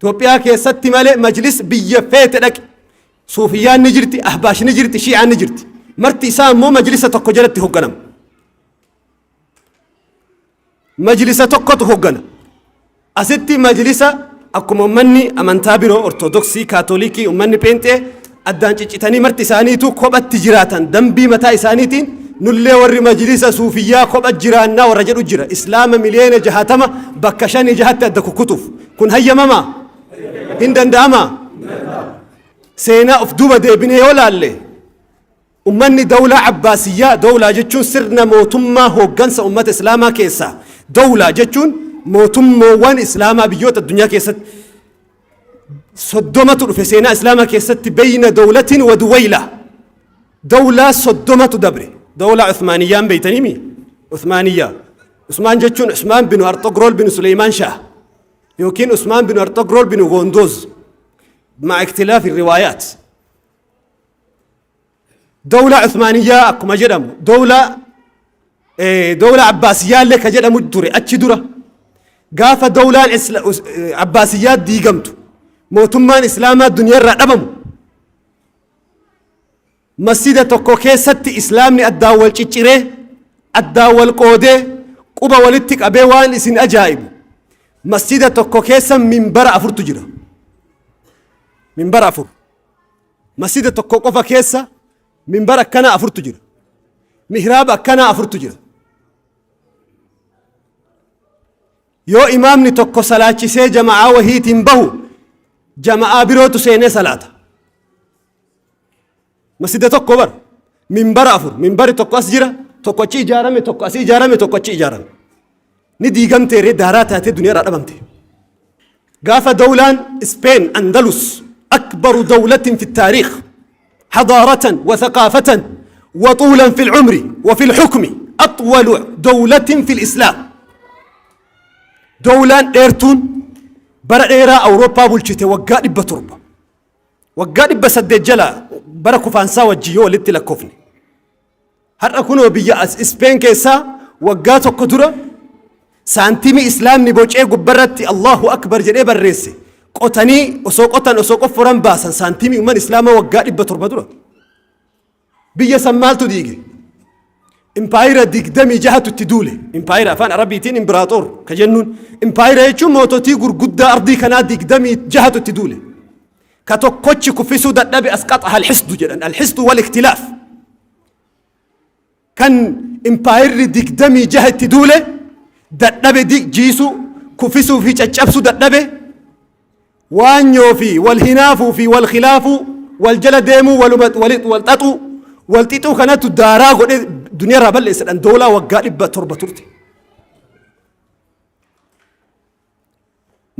Itoophiyaa keessatti malee majlis biyya feete dhaqi. Suufiyyaan ni jirti, Ahbaash ni jirti, Shi'aan ni jirti. Marti isaa immoo majlisa tokko jalatti hoogganama. Majlisa tokkotu hoggana. Asitti majlisa akkuma ummanni amantaa biroo Ortodoksii, Kaatolikii, ummanni Pheenxee addaan ciccitanii marti isaaniitu kophatti jiraatan dambii mataa isaaniitiin nullee warri majlisa suufiyyaa kopha jiraannaa warra jedhu jira. Islaama miliyoona 60 bakka shanii jahatti adda kukkutuuf. Kun hayyamamaa? Hin danda'amaa? Seenaa of duuba deebinee yoo laalle, ummanni dawlaa Abbaasiyyaa, dawlaa jechuun sirna mootummaa hooggansa ummata Islaamaa keessaa, dawlaa jechuun mootummoowwan Islaamaa biyyoota addunyaa keessatti 30tu dhufe. Seenaa Islaamaa keessatti بين دولة ودويلة dawlaa 30tu dabre. Dawlaa Uthmaaniyyaan beeytaniimi? Uthmaaniyyaa, Usmaan jechuun Usmaan binu Arxogrol binu Suleymaan Shah yookiin Usmaan binu Arxogrol binu Gondoz مع اختلاف الروايات. Dawlaa Uthmaaniyyaa akkuma jedhamu dawlaa Abbaasiyyaa illee ka jedhamu ture. Achi dura gaafa dawlaan Abbaasiyyaa diigamtu, mootummaan Islaamaa duniyaarraa dhabamu, masjida tokko keessatti Islaamni addaan wal cicciree, addaan wal qoodee, quba walitti qabee. Waan isin ajaa'ibu, masjida tokko keessa minbara afurtu jira. Minbara afur. Masjida tokko qofa keessa minbara akkanaa afurtu jira. Mihraaba akkanaa afurtu jira. Yoo imaamni tokko salaachisee jama'aa wahiitiin bahu, jama'aa birootu seenee salaata. Masjida tokko bar minbara afur. Minbari tokko as jira, tokko achi ijaarame, tokko asii ijaarame, tokko achi ijaarame. Ni diigamteeree daaraa taatee duniyaarraa dhabamte. Gaafa dawlaan Speen Andalus, أكبر دولة في التاريخ حضارة وثقافة وطولا في العمر وفي الحكم، أطول دولة في الإسلام، dawlaan dheertuun bara dheeraa Awurooppaa bulchite, waggaa 700, waggaa 800 jala bara kufaansaa wajji yoo walitti lakkoofne. Har'a kunoo biyya as Ispeen keessaa waggaa tokko dura saantimii Islaamni bocee gubbarratti الله أكبر jedhee barreesse qotanii, osoo qotan, osoo qofforan baasan, saantimii umman Islaamaa waggaa 700 dura. Biyya san maaltu diige? Impaayira 26tu itti duule. Impaayira afaan Arabiitiin imbiraaxoor ka jennuun. Impaayira jechuun moototii gurguddaa ardii kanaa 26tu itti duule. Ka tokkochi kuffisuu dadhabe أسقطها الحسد jedhan. الحسد والاختلاف. Kan impaayirri 26 itti duule dadhabe jiisuu, kuffisuu fi caccabsuu dadhabe, waanyoo fi wal hinaafuu fi wal khilaafuu, wal jala deemuu, waluma wal xaxuu, wal xixuu kanatu daaraa godhe duniyaarraa balleessadhan doolaa waggaa 700 turte.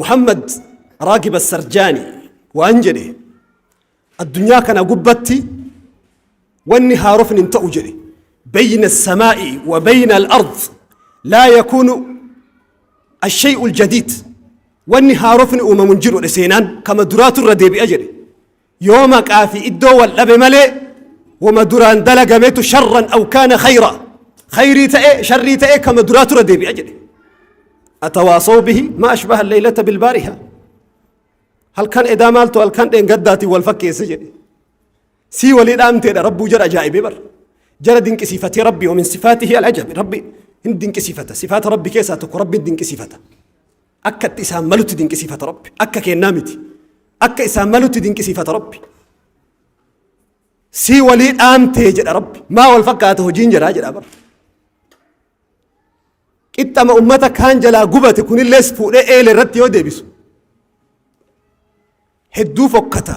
Muhammad Raagib Assarjaani waan jedhe, addunyaa kana gubbatti wanni haarofni hin ta'u jedhe. بين السماء وبين الأرض لا يكون الشيء الجديد. Wanni haarofni uumamu hin jiru. Seenaan kama duraatu irra deebi'a jedhe. Yoo maqaa fi iddoo wal dhabe malee, wama duraan dalagametu شرا أو كان خيرا, khayrii ta'e, sharrii ta'e, kama duraatu irra deebi'a jedhe. أتواصوا به ما أشبه الليلة بالبارحة. Halkan edaa maaltu halkan dheengaddaatiin wal fakkeesse jedhe. Sii walii dhaamteedha. Rabbuu jara ajaa'ibee bar jara dinqisiifatee Rabbi. ومن صفاته العجب. Rabbi hin dinqisiifata. Sifaata Rabbi keessaa tokko Rabbi hin dinqisiifata. Akka itti isaan malutti dinqisiifata Rabbi. Akka kennaa miti, akka isaan malutti dinqisiifata Rabbi. Sii walii dhaamtee jedha Rabbi. Maa wal fakkaata hojiin jedhaa jedha bar. Qixxama ummata kaan jalaa gubate kunillees fuudhee eele irratti yoo deebisu hedduu fokkata.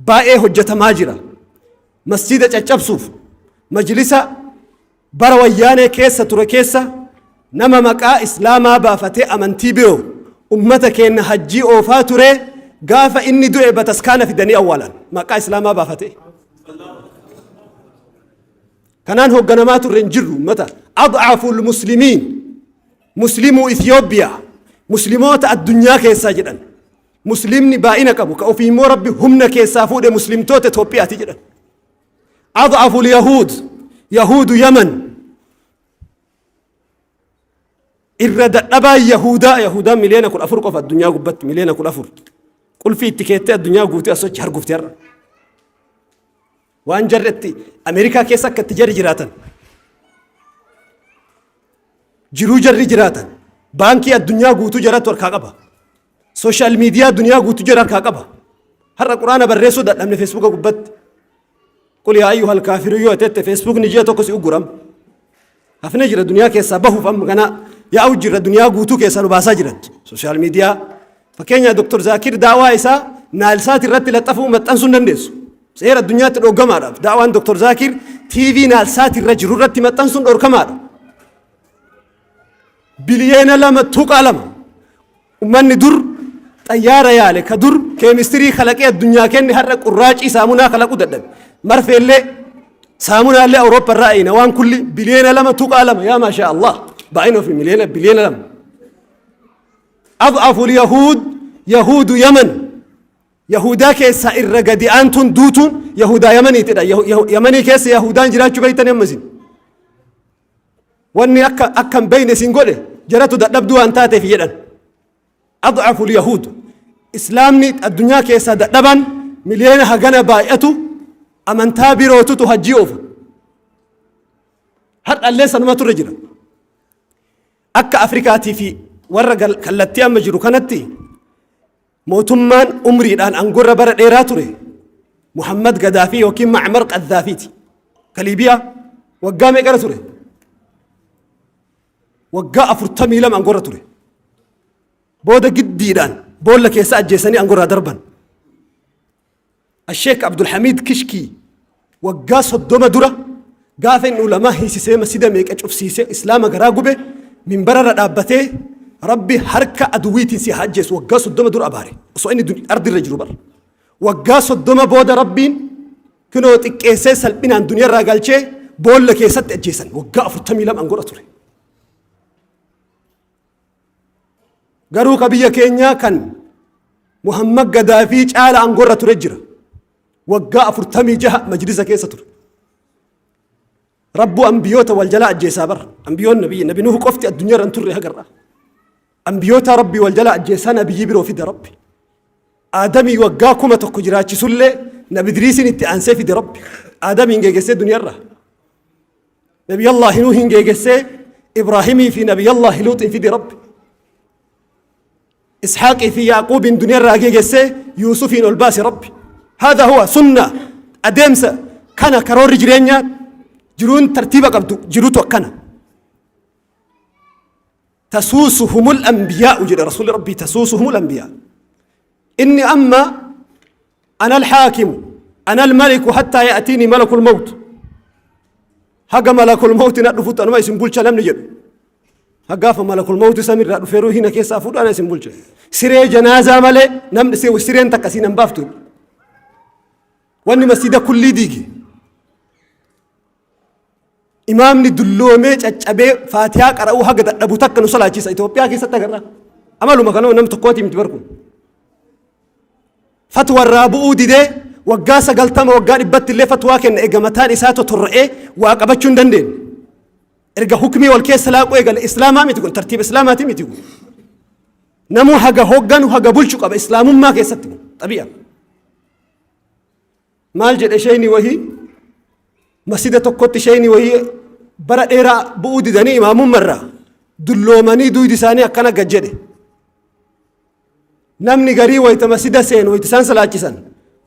Baay'ee hojjetamaa jira masjida caccabsuuf. Majlisa bara Wayyaanee keessa ture keessa nama maqaa Islaamaa baafatee amantii biroo ummata keenya hajjii oofaa ture, gaafa inni du'e bataskaana fidanii awwaalan maqaa Islaamaa baafatee. Kanaan hoogganamaa turre hin jirru. Ummata أضعف المسلمين, muslimuu Itiyoophiyaa, muslimoota addunyaa keessaa jedhan. Muslimni baay'ina qabu ka ofii immoo Rabbi humna keessaa fuudhe muslimtoota Itoophiyaati jedhan. أضعف اليهود, yahuudu Yaman. Irra dadhabaa Yahudaa, Yahudaan 14,000,000 qofa addunyaa gubbatti, 14,000,000. Qulfii itti keettee addunyaa guutuu as sochi hargufte har'a. Waan jarri itti Ameerikaa keessa akka itti jarri jiraatan. Jiruu jarri jiraatan. Baankii addunyaa guutuu jarattu harkaa qaba. Sooshaal miidiyaa duniyaa guutuu jara harkaa qaba. Har'a quraana barreessuu dadhabne feesbuuka gubbatti. Qul yaa ayyuhal kaafiruun yoo tette feesbuukni ji'a tokko si ugguram. Hafne jira duniyaa keessaa bahuuf amma kana yaa'u jirra duniyaa guutuu keessaa nu baasaa jiran. Sooshaal miidiyaa fakkeenya Dr. Zaakir daawaa isaa Naalsaat irratti laxxafuu maxxansuu hin dandeessu. Seera addunyaatti dhooggamaadhaaf daawaan Dr. Zaakir TV Naalsaat irra jiru irratti maxxansuun dhorkamaadha. Biliyeena 2.2 Ummanni dur xayyaara yaale ka dur keemistirii kalaqee addunyaa kenne har'a qurraacii saamunaa kalaquu dadhabe. Marfeellee saamunaallee Awurooppaa irraa eeyna waan kulli biliyeena 2.2 yaa maashaa Allah baay'ina ofii miliyeena biliyeena 2. Ad'afu yahuud yahuudu Yaman Yahudaa keessaa irra gadi aantuun duutuun Yahudaa Yamaniitidha. Yamanii keessa Yahudaan jiraachuu beeytanii amma isin. Wanni akka akka hin beeyne isin godhe jaratu dadhabduu waan taateef jedhan. Ad'afu yahuud. Islaamni addunyaa keessaa dadhaban miliyoona hagana baay'atu amantaa birootutu hajjii oofa. Har'allee sanuma turre jira. Akka Afrikaatii fi warra kallattii amma jiru kanatti mootummaan umriidhaan angorra bara dheeraa ture Muhammad Gadaafii yookiin Ma'amar Qaddaafiiti. Ka Liibiyaa waggaa meeqara ture? Waggaa 42 angorra ture. Booda giddiidhaan boolla keessa ajjeesanii angorraa darban. Asheek Abdulhamiid Kishkii waggaa 30 dura gaafa inni ulamaa hiisisee masjida meeqa cufsiisee islaama garaa gube minbararra dhaabbatee Rabbi harka aduwiitiin si haa ajjeesu waggaa 30 dura abaare osoo inni ardirra jiru bar. Waggaa 30 booda Rabbiin kinoo xiqqeessee salphinaan duniyarraa galchee boolla keessatti ajjeesan waggaa 42 angorra ture. Garuu ka biyya keenyaa kan Muhammad Gadaafii caala aangorra ture jira. Waggaa 46 majlisa keessa ture. Rabbuu ambiyoota wal jalaa ajjeesaa bara. Ambiyoon nabiyyi nabi Nuhu qofti addunyaa irra hin turre hagarra. Ambiyoota Rabbii wal jalaa ajjeesaa nabiyyii biroo fida Rabbi. Aadamii waggaa 1000 jiraachisullee nabi Idriisiin itti aansee fide Rabbi. Aadamiin geegessee duniyaarraa. Nabiyallaahi Nuuhin geegessee Ibraahimii fi Nabiyallaahi Luuxin fide Rabbi. Ishaaqii fi Yaaquubin duniyarraa geegessee Yuusufiin ol baase Rabbi. Haadha huwa sunna adeemsa kana karoorri jireenyaa jiruun tartiiba qabdu jirutu akkana. Tasuusuhumul anbiyaa'u jedhe Rasuulli Rabbii tasuusuhumul anbiyaa. Inni amma ana alhaakimu ana almaliku hattaa ya'tiini malakul mawt. Haga malakul mawti na dhufutti anuma isin bulcha namni jedhu. Hagaafa malakul mawti samirraa dhufee ruuhii na keessaa fuudhu ana isin bulcha. Siree janaazaa malee namni sireen takka siin hin baaftu. Wanni masjida kullii diige. Imaamni dulloomee caccabee faatihaa qara'uu haga dadhabu takka nu salaachisa Itoophiyaa keessatti agarra. Amaluma kanuma nam tokkooti miti barku. Fatwa irraa bu'uu didee waggaa 90 waggaa dhibbatti illee fatwaa kenna eega mataan isaa totorra'ee waa qabachuu hin dandeenye. Erga hukmii wal keessa laaquu eegale islaamaa miti kun tartiiba islaamaati miti kun. Namuu haga hoogganu haga bulchu qaba islaamummaa keessatti kun xabi'a. Maal jedhe sheeyni wahii masjida tokkotti sheeyni wahii bara dheeraa bu'uu didanii imaamummarraa dulloomanii duydi isaanii akkana gad jedhe. Namni garii wayita masjida seenu wayita isaan salaachisan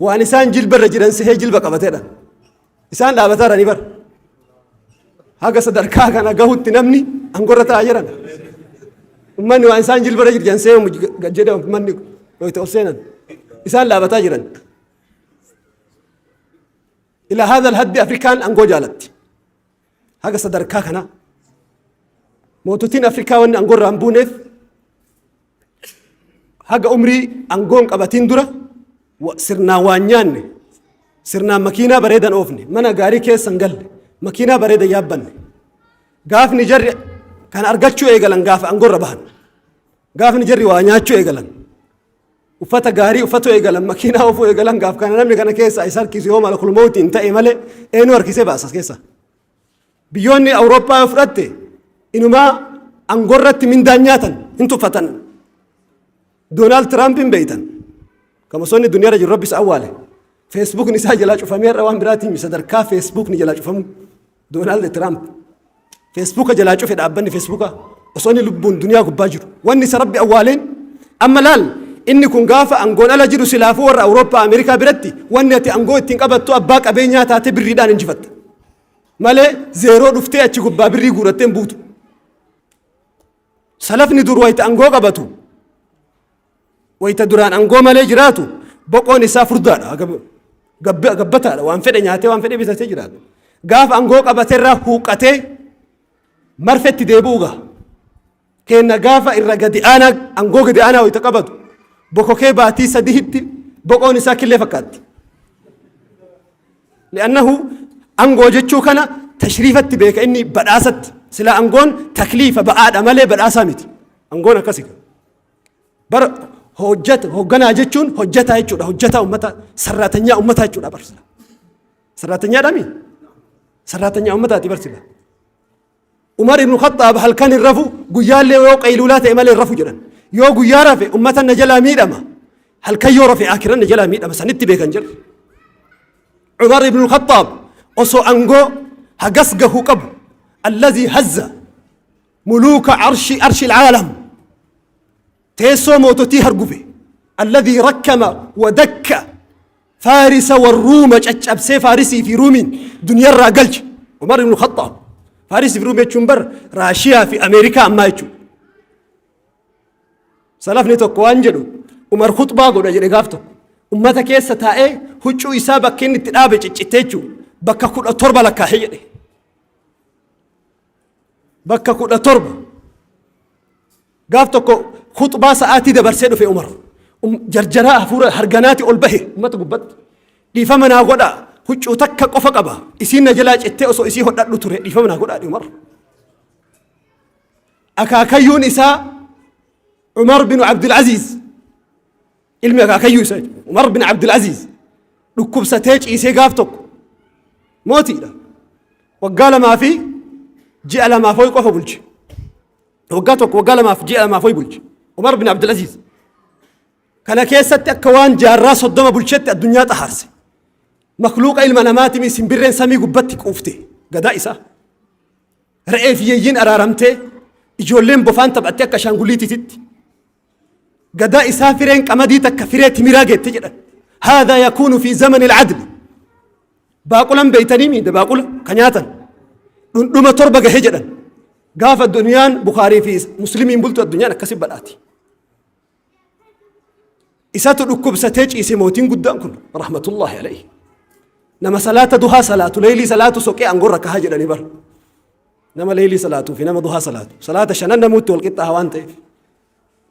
waan isaan jilba irra jiran sehee jilba qabateedha. Isaan dhaabataaranii bara. Haga sadarkaa kana gahutti namni angorra taa'aa jiran. Ummanni waan isaan jilba irra jiran sehee gad jedhe ummanni wayita ol seenan. Isaan dhaabataa jiran. Ila haadha alhaddi Afrikaan angoo jaalatti. Haga sadarkaa kanaa. Moototiin Afrikaa wanni angoo irraa hin buuneef haga umrii angoon qabatiin dura sirnaan waan nyaanne sirnaan makiinaa bareedan oofne mana gaarii keessa hin galle makiinaa bareeda yaabbanne gaafni jarri kan argachuu eegalan gaafa angorra bahan gaafni jarri waa nyaachuu eegalan uffata gaarii uffatuu eegalan makiinaa oofuu eegalan gaaf kana namni kana keessa isa harkisu yoo malakul mawtiin ta'e malee eenyu harkisee baasa as keessa. Biyyoonni Awurooppaa yoo fudhatte inumaa angorratti mindaan nyaatan hin tuffatan. Doonaald Tiraamp hin beeytan. Kan osoo inni duniyaarra jiru Rabbi isa awwaale. Feesbuukni isaa jalaa cufamee har'a waan biraatiin sadarkaa feesbuukni jalaa cufamu. Doonaald Tiraamp. Feesbuuka jalaa cufe dhaabbanni feesbuuka osoo inni lubbuun duniyaa gubbaa jiru. Wanni isa Rabbi awwaaleen amma laal inni kun gaafa angoon ala jiru silaafuu warra Awurooppaa Ameerikaa biratti wanni ati angoo ittiin qabattu abbaa qabeenyaa taatee birriidhaan injifatta. Malee zeeroo dhuftee achi gubbaa birrii guurattee hin buutu. Salafni dur wayita angoo qabatu wayita duraan angoo malee jiraatu boqoon isaa furdaadha gabbataadha waan fedhe nyaatee waan fedhe bitatee jiraata. Gaafa angoo qabaterraa huuqqatee marfetti deebi'u gaha. Keenna gaafa irra gadi aanaa angoo gadi aanaa wayita qabatu bokokee baatii sadihitti boqoon isaa killee fakkaatti. Li'annahu angoo jechuu kana tashriifatti beeka inni badhaasatti. Sila angoon takliifa ba'aadha malee badhaasaa miti. Angoon akkasi. Bara hojjata hoogganaa jechuun hojjataa jechuudha. Hojjataa ummata sarraatanyaa ummataa jechuudha bar sila. Sarraatanyaadhaami? Sarraatanyaa ummataati bar sila. Umar ibn Khaxxaab halkan hin rafu guyyaallee yoo qayluulaa ta'e malee hin rafu jedhan. Yoo guyyaa rafe ummata na jalaa miidhama. Halkan yoo rafe akiran na jalaa miidhama sanitti beekan jedhu. Umar ibn Khaxxaab osoo angoo hagas gahu qabu allazii hazza muluuka arshi arshi alcaalam teessoo moototii hargufe alladhii rakkama wadakka faarisa warruuma caccabsee faarisii fi ruumiin duniyarraa galche Umar ibn Khaxxaab faarisii fi ruumii jechuun bar Raashiyaa fi Ameerikaa ammaa jechuudha. Salafni tokko waan jedhu Umar khuxbaa godha jedhe gaaf tokko ummata keessa taa'ee huccuu isaa bakka inni itti dhaabe ciccittee jechuudha bakka 17 lakkaa'ee jedhe. Bakka 17 gaaf tokko khuxbaa sa'aatii dabarsee dhufe Umar. Jarjaraa hafuura harganaati ol bahe ummata gubbatti. Dhiifama naa godhaa huccuu takka qofa qaba isiin na jalaa cittee osoo isii hodhadhu ture dhiifama naa godhaa Umar. Akaakayyuun isaa Umar bin Abdul Aziz ilmi akaakayyuu isaa Umar bin Abdul Aziz dhukkubsatee ciisee gaaf tokko mootiidha. Waggaa lamaa fi ji'a lamaaf ho'i qofa bulche. Waggaa tokko waggaa lamaaf ji'a lamaaf ho'i bulche. Umar bin Abdul Aziz. Kana keessatti akka waan jaarraa 30 bulchetti addunyaa xahaarse. Makluuqa ilma namaatiin simbirreen samii gubbatti quufte gadaa isaa. Re'ee fi yeeyyiin araaramtee ijoolleen bofaan taphattee akka ashaanguliitiitti. Gadaa isaa fireen qamadii takka firee timiraa geette jedhan. Haadhaa yakuunu fi zamani al-adli. Baaqulan beeytanii miidha baaqula ka nyaatan. Dhundhuma 7 gahe jedhan. Gaafa duniyaan Bukaarii fi Muslimiin bultu addunyaan akkasi badhaati. Isatu dhukkubsatee ciise mootiin guddaan kun rahmatullahi alayhi. Nama salaata duhaa salaatu leeylii salaatu soqee angorra kahaa jedhanii bara. Nama leeylii salaatuu fi nama duhaa salaatu. Salaata shanan namuutti wal qixxaaha waan ta'eef.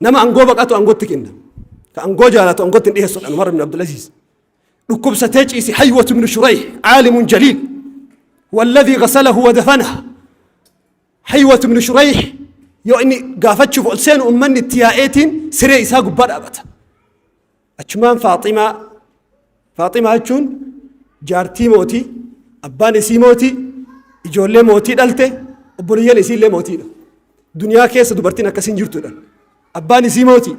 Nama angoo baqatu angootti kenna. Ka angoo jaalatu angootti hin dhiyeessu Umar ibn Abdulaziz. Dhukkubsatee ciise Haywatu ibn Shurayh caalimun jaliil. Walladhii ghasalahu wa dafanahu. Haywatu ibn Shurayh yoo inni gaafachuuf ol seenu ummanni itti yaa'eetiin siree isaa gubbaa dhaabata. Achumaan Faaximaa Faaximaa jechuun jaartii mootii abbaan isii mootii ijoollee mootii dhalte obboleeyyan isiillee mootiidha. Duniyaa keessa dubartiin akkasiin jirtudha. Abbaan isii mootii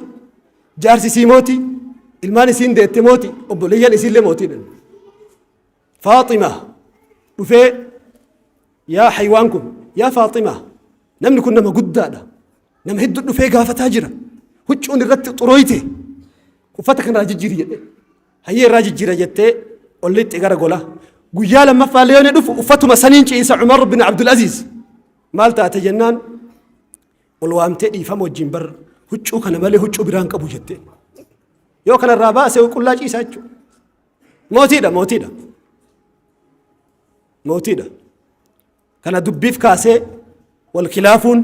jaarsi isii mootii ilmaan isiin deette mootii obboleeyyan isiillee mootiidha. Faaximaa dhufee yaa haywaan kun yaa Faaximaa namni kun nama guddaadha. Nama hedduu dhufee gaafataa jira. Huccuun irratti xurooyte uffata kanarraa jijjiiri jedhe. Hayyee irraa jijjiira jettee ol lixxe gara golaa. Guyyaa lammaffaa illee yoo dhufu uffatuma saniin ciisa Umar bin Abdul Aziz. Maal taate jennaan ol waamtee dhiifama wajjin bar huccuu kana malee huccuu biraan qabu jettee. Yoo kanarraa baase qullaa ciisa jechuudha. Mootiidha mootiidha. Mootiidha. Kana dubbiif kaasee wal khilaafuun